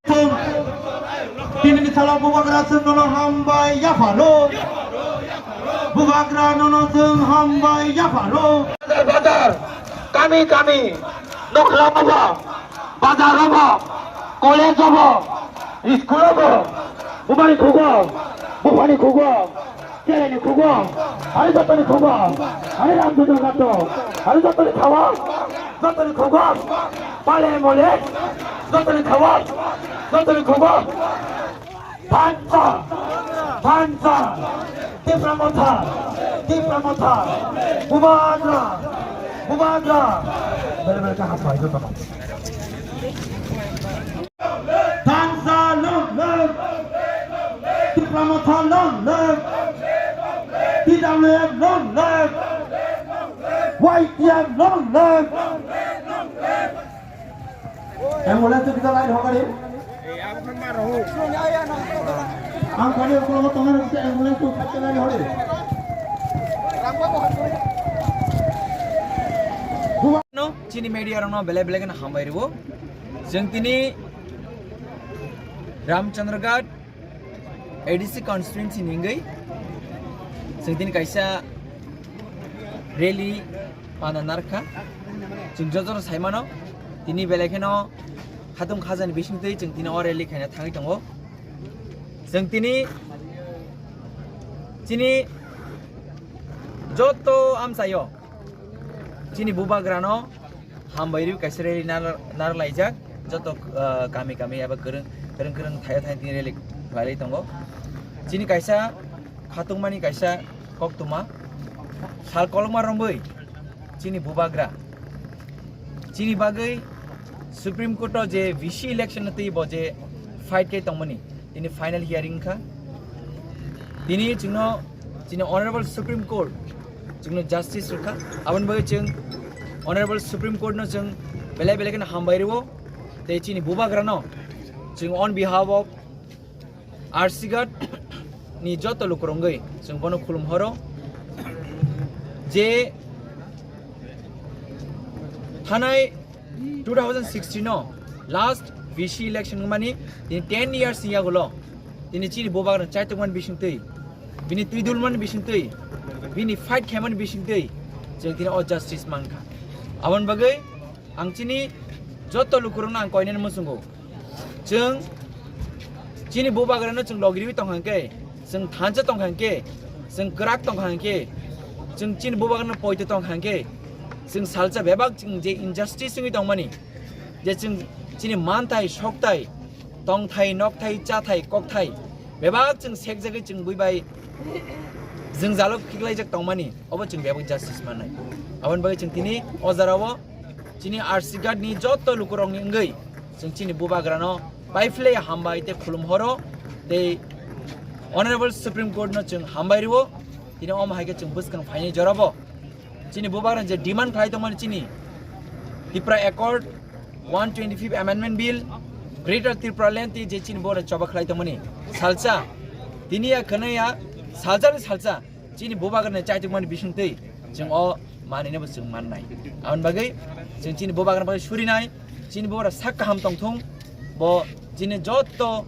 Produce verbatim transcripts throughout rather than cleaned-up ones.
Chwng tinini salo bubagra chwng nono hambai yapharo. Bubagra nono chwng hambai yapharo. Bazar, bazar, kami, kami, nokla obo, bazar obo, college obo, school obo, bumani khugo, buphani khugo, Chereni khugo, hari jotoni khugo, hari Ramdodol gato, hari jotoni khawa, jotoni khugo, pale mole, jotoni khawa, jotoni khugo. Thansa, thansa, Tipra Motha, Tipra Motha, Bubagra, Bubagra. Bele bele kaham bai jotono. Thansa long live! Tipra Motha long live! T W F long live! Y T F long live! Ambulance to kita line hokari. Ang kami ukulok tongan kita ambulance to kita line hokari. No, chini media rokno belai belai kheno hambai rwo. Chwng tini Ramchandraghat A D C constituency ni wngwi chwng tini kaisa rally panda narwkha. Chwng jotono sai mano, tini belai kheno khatung khajani bisingtwi chwng tini o rally khaina thangwi tongo. Chwng tini chini joto amchaio chini bubagrano hambai rw kaisa rally nar-, narlaijak. Joto, ah, kami kami eba kwrwng, kwrwng kwrwng thaio thaini tini rally khlailai tongo. Chini kaisa khatungmani kaisa koktwma sal kolokma romwi chini bubagra chini bagwi Supreme Court o je V C election no twi bo je fight khe tongmani, tini final hearing wngkha. Tini chwngno chini Honorable Supreme Court chwngno justice rwkha. Aboni bagwi chwng Honorable Supreme Court no chwng belai belai kheno hambai rwo. Tei chini bubagrano chwng on behalf of R C Ghat ni joto lukurogwi chwng bono khulum horo je thanai two thousand sixteen no last V C election wngmani tini ten years ni yagulo tini chini bubagrano chaitokmani bisingtwi, bini twidulmani bisingtwi, bini fight khaimani bisingtwi chwng tini o justice mankha. Aboni bagwi ang chini joto lukurokno ang koinani muchungo. Chwng chini bubagrano chwng logiriwi tongkha hwnkhe, chwng thansa tongkha hwnkhe, chwng kwrak tongkha hwnkhe, chwng chini bubagrano poito tongkha hwnkhe, chwng salsa bebak chwng je injustice wngwi tongmani, je chwng chini manthai, sokthai, tongthai, nokthai, chathai, kokthai bebak chwng sekjagwi chwng buibai jwngjalo khiklaijak tongmani, obo chwng bebak justice mannai. Aboni bagwi chwng tini o jorao chini R C Ghat ni joto lukurokni wngwi chwng chini bubagrano paiphlai hambai tei khulum horo tei Honorable Supreme Court no chwng hambai rwo. Tini omo hai khe chwng bwskang phaini jorabo chini bubagrano je demand khlai tongmani chini Tipra Accord, one twenty-fifth Amendment Bill, Greater Tipraland tei je chini borok choba khlai tongmani salsa, tini ya khwna ya salsa ni salsa chini bubagrano chaitokmani bisingtwi chwng o manwino bo chwng mannai. Aboni bagwi chwng chini bubagrano bagwi surinai, chini bubagra sak kaham tongthung, bo chini joto,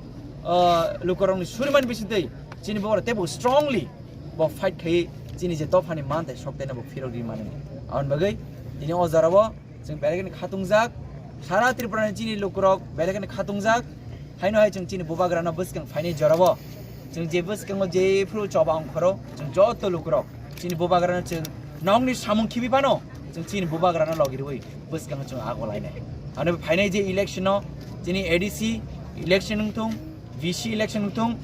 ah, lukurokni surimani bisingtwi chini bubagra teibo strongly bo fight khai chini je dophani manthai soktaino bo phirok ri mani. Aboni bagwi tini o jorao Chwng belai kheno khatungjak, sara Tripura ni chini lukurok belai kheno khatungjak. Haino hai chwng chini bubagrano bwskang phainai jorao. Chwng je bwskango jephru choba ongkhoro, chwng joto lukurok chini bubagrano chwng nokni samung khibi phano, chwng chini bubagrano logi rwi bwskango chwng ago lainai. Ano phainai je election no chini A D C election wngthung, V C election wngthung,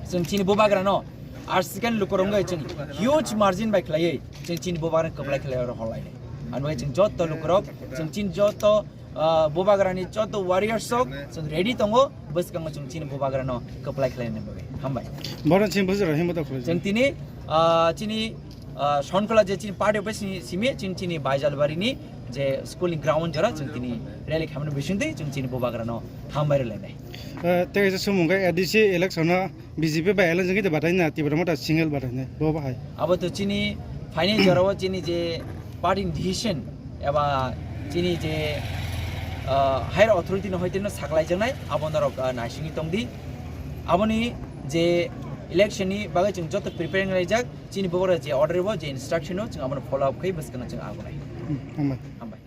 chwng chini bubagrano Arsikan lukurok wngwi chwng huge margin bai khlaiwi chwng chini bubagrano kwplai khlai oro hor lainai. Ani bagwi chwng joto lukurok, chwng chini joto, ah, bubagrani joto warriors rok chwng ready tongo, bwskango chwng chini bubagrano kwplai khlaina bagwi. Hambai. Bono chini bujura himbo to khulai. Chwng tini, ah, chini, ah, Sonkhola je chini party office ni simi chini, chini Baijalbari ni je school ni ground jora chwng tini rally khamani bisingtwi chwng chini bubagrano hambai rwlainai. Eh, tei kaisa sumung khe A D C election o B J P bai alliance wngwi tei batai na Tipra Motha single batai nai bo bahai. Abo to chini phaini jorao chini je party ni decision eba chini je ah, higher authority no hoiteno saklaijaknai, abo norok, ah, naisingwi tongdi. Aboni je election ni bagwi chwng joto prepare wnglaijak, chini bokora je order bo, je instruction o, chwng abono follow up khai bwskano chwng agonai. Hmm, hambai. Hambai.